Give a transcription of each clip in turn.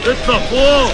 اطلع فوق.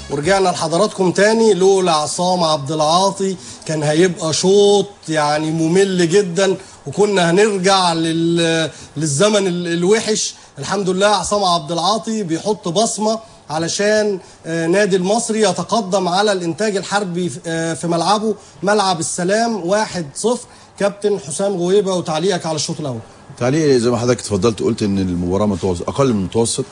ورجعنا لحضراتكم تاني. لولا عصام عبد العاطي كان هيبقى شوط يعني ممل جدا، وكنا هنرجع للزمن الوحش. الحمد لله عصام عبد العاطي بيحط بصمة علشان نادي المصري يتقدم على الانتاج الحربي في ملعبه، ملعب السلام، 1-0. كابتن حسام غويبة، وتعليقك على الشوط الاول. تعليقي زي ما حضرتك اتفضلت قلت ان المباراة متوسط، اقل من متوسط،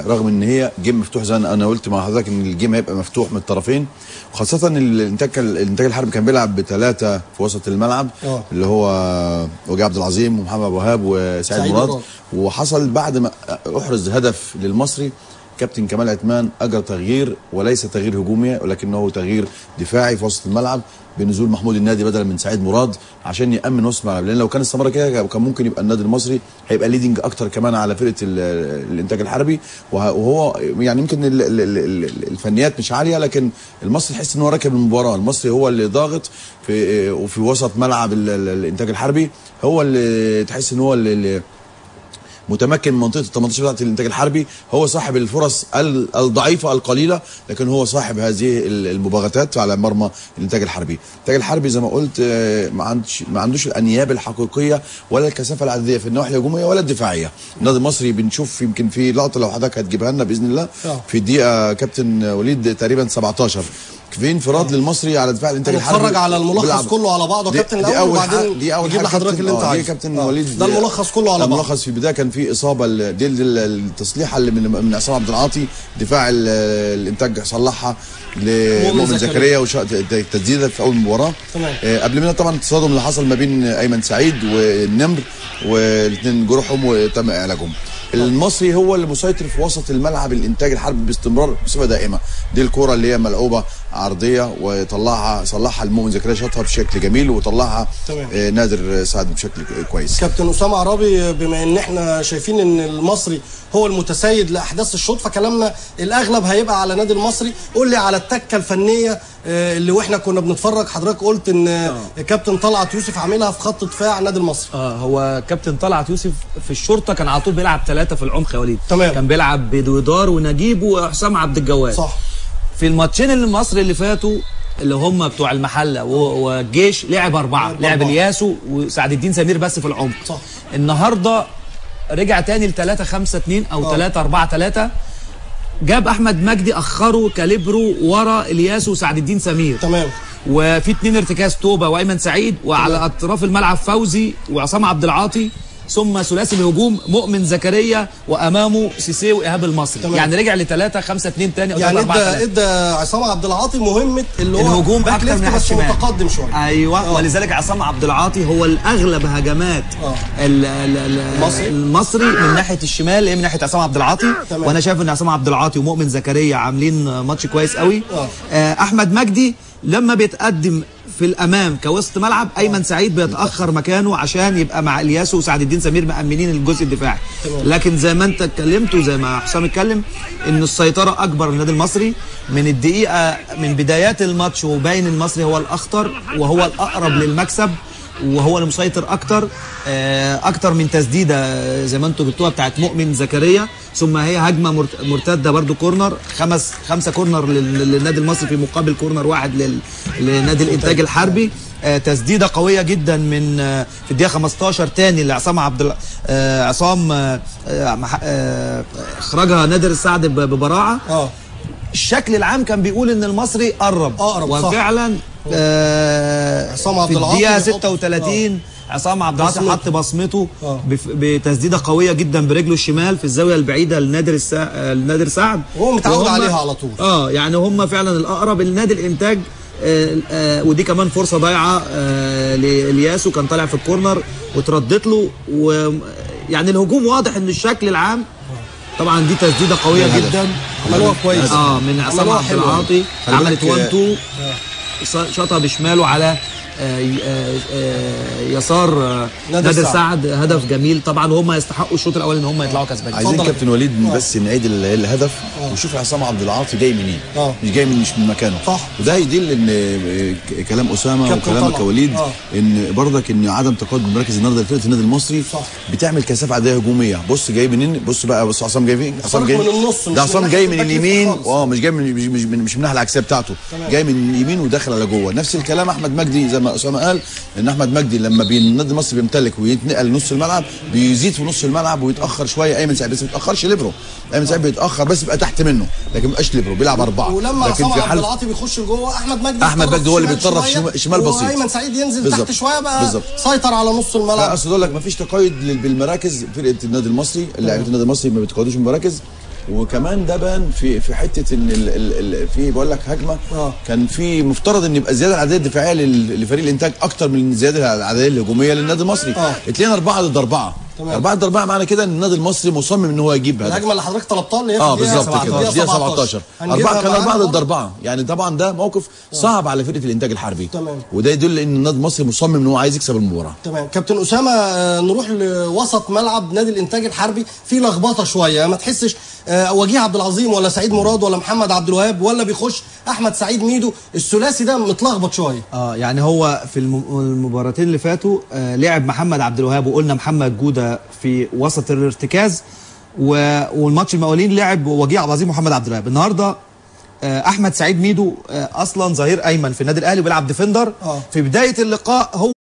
رغم ان هي game مفتوح زي انا قلت مع حضرتك ان ال game هيبقى مفتوح من الطرفين، وخاصة ان الانتاج الحربي كان بيلعب بثلاثة في وسط الملعب، اللي هو وجيه عبد العظيم ومحمد ابو وهاب وسعيد مراد. وحصل بعد ما احرز هدف للمصري، كابتن كمال عثمان اجرى تغيير، وليس تغيير هجومي ولكنه تغيير دفاعي في وسط الملعب بنزول محمود النادي بدلا من سعيد مراد عشان يامن وسط الملعب، لان لو كان استمر كده كان ممكن يبقى النادي المصري هيبقى leading اكتر كمان على فرقه الانتاج الحربي. وهو يعني يمكن الفنيات مش عالية، لكن المصري تحس ان هو راكب المباراة، المصري هو اللي ضاغط في وفي وسط ملعب الانتاج الحربي، هو اللي تحس ان هو اللي متمكن من منطقة ال 18 بتاعت الانتاج الحربي، هو صاحب الفرص الضعيفة القليلة، لكن هو صاحب هذه المباغتات على مرمى الانتاج الحربي. الانتاج الحربي زي ما قلت ما عندوش الانياب الحقيقية ولا الكثافة العدديه في النواحي الهجومية ولا الدفاعية. النادي المصري بنشوف يمكن في لقطة لو حضرتك هتجيبها لنا باذن الله في الدقيقة كابتن وليد تقريبا 17، في انفراد للمصري على دفاع الانتاج الحربي. نتفرج على الملخص كله على بعضه كابتن الاول، وبعدين نجيب لحضرتك اللي انت عايزه. كابتن وليد ده الملخص كله على بعضه. الملخص في البداية كان في اصابه، دي التصليحه اللي من عصام عبد العاطي، دفاع الانتاج صلحها لمؤمن زكريا وتسديده في اول مباراة. قبل منها طبعا التصادم اللي حصل ما بين ايمن سعيد والنمر، والاثنين جرحهم وتم علاجهم. المصري هو اللي مسيطر في وسط الملعب الانتاج الحربي باستمرار بصفة دائمة. دي الكره اللي هي ملعوبه عرضية وطلعها صلحها المؤمن زكريا، شاطها بشكل جميل وطلعها نادر سعد بشكل كويس. كابتن اسامة عرابي، بما ان احنا شايفين ان المصري هو المتسيد لاحداث الشوط، فكلامنا الاغلب هيبقى على نادي المصري. قول لي على التكه الفنية اللي واحنا كنا بنتفرج حضرتك قلت ان كابتن طلعت يوسف عاملها في خط دفاع نادي المصري. هو كابتن طلعت يوسف في الشرطة كان على طول بيلعب 3 في العمق يا وليد. تمام. كان بيلعب بدويدار ونجيب وحسام عبد الجواد. صح. في الماتشين اللي مصر اللي فاتوا اللي هم بتوع المحلة والجيش لعب 4، لعب الياسو وسعد الدين سمير بس في العمق. صح. النهارده رجع تاني ل 3-5-2 او 3-4-3، جاب احمد مجدي اخره كاليبرو ورا الياسو وسعد الدين سمير. تمام. وفي 2 ارتكاز توبه وايمن سعيد، وعلى اطراف الملعب فوزي وعصام عبد العاطي، ثم ثلاثي الهجوم مؤمن زكريا وامامه سيسي وايهاب المصري. تمام. يعني رجع ل 3-5-2 تاني او يعني 3-4-3. ادى عصام عبد العاطي مهمة اللي هو الهجوم اكتر من بس متقدم شوية. ايوه. ولذلك عصام عبد العاطي هو الاغلب هجمات المصري من ناحية الشمال، من ناحية عصام عبد العاطي. وانا شايف ان عصام عبد العاطي ومؤمن زكريا عاملين ماتش كويس قوي. احمد مجدي لما بيتقدم في الامام كوسط ملعب، ايمن سعيد بيتاخر مكانه عشان يبقى مع الياسو وسعد الدين سمير مأمنين الجزء الدفاعي. لكن زي ما انت اتكلمت وزي ما حسام اتكلم ان السيطرة اكبر للنادي المصري من الدقيقة، من بدايات الماتش، وباين المصري هو الاخطر وهو الاقرب للمكسب وهو اللي مسيطر اكتر، اكتر من تسديده زي ما انتم جبتوها بتاعت مؤمن زكريا، ثم هي هجمة مرتدة برده corner، خمسة corner للنادي المصري في مقابل corner واحد لنادي الانتاج الحربي. تسديده قوية جدا من في الدقيقة 15 تاني لعصام عبد عصام، اخرجها نادر السعد ببراعه. الشكل العام كان بيقول ان المصري قرب وفعلا عصام عبد العاطي في الدقيقة 36 عصام عبد العاطي حط بصمته بتسديده قوية جدا برجله الشمال في الزاوية البعيدة لنادر سعد، وهو متعود عليها على طول. يعني هم فعلا الاقرب لنادي الانتاج. ودي كمان فرصة ضايعة لإلياسو، كان طالع في ال corner وتردت له، ويعني الهجوم واضح ان الشكل العام. طبعا دي تسديده قوية جدا عملوها كويس من عصام عبد العاطي، عملت 1-2، شاطها بشماله على يسار نادر سعد، هدف جميل. طبعا هم يستحقوا الشوط الاول ان هم يطلعوا كسبانين. عايزين كابتن وليد بس نعيد الهدف ونشوف عصام عبد العاطي جاي منين، مش جاي من مش من مكانه صح. وده يدل ان كلام اسامة وكلامك وليد ان برضك ان عدم تقدم مراكز النهارده لفرقة النادي المصري صح. بتعمل كثافة عددية هجومية. بص جاي منين، بص بقى، بص عصام جاي فين، عصام جاي من النص، ده عصام جاي من اليمين، مش جاي من مش من الناحية العكسيه بتاعته، جاي من اليمين وداخل على جوه. نفس الكلام احمد مجدي زي ما اسامة قال ان احمد مجدي لما النادي المصري بيمتلك ويتنقل نص الملعب بيزيد في نص الملعب ويتاخر شوية ايمن سعيد، بس ما بيتاخرش ليبرو، ايمن سعيد بيتاخر بس بيبقى تحت منه لكن ما بيبقاش ليبرو، بيلعب اربعة. ولما عصام عبد العاطي بيخش لجوه احمد مجدي هو اللي بيتطرف شمال بسيط، وايمن سعيد ينزل بالزبط. تحت شوية بقى بالزبط. سيطر على نص الملعب. اقصد اقول لك ما فيش تقيد بالمراكز فرقه النادي المصري، لاعيبه النادي المصري ما بيتقيدوش بالمراكز. وكمان ده بان في حتة ان في بقول لك هجمة كان في مفترض ان يبقى زيادة العدديه الدفاعية لفريق الانتاج اكتر من زيادة العدديه الهجومية للنادي المصري. اتنين 4 ضد 4، 4 ضد 4، معنى كده ان النادي المصري مصمم ان هو يجيب هدف. الهجمة اللي حضرتك طلبتها اللي هي بالظبط كده، دقيقة 17، 4 كان 4 ضد 4، يعني طبعا ده موقف صعب على فرقه الانتاج الحربي. تمام. وده يدل ان النادي المصري مصمم ان هو عايز يكسب المباراة. تمام. كابتن اسامة، نروح لوسط ملعب نادي الانتاج الحربي، في لخبطة شوية، ما تحسش وجيه عبد العظيم ولا سعيد مراد ولا محمد عبد الوهاب ولا بيخش احمد سعيد ميدو، الثلاثي ده متلخبط شوية. يعني هو في المباراتين اللي فاتوا لعب محمد عبد الوهاب وقلنا محمد جوده في وسط الارتكاز، والماتش المقاولين لعب وجيه عبد العظيم محمد عبد الوهاب. النهارده احمد سعيد ميدو اصلا ظهير ايمن في النادي الاهلي وبيلعب defender. في بداية اللقاء هو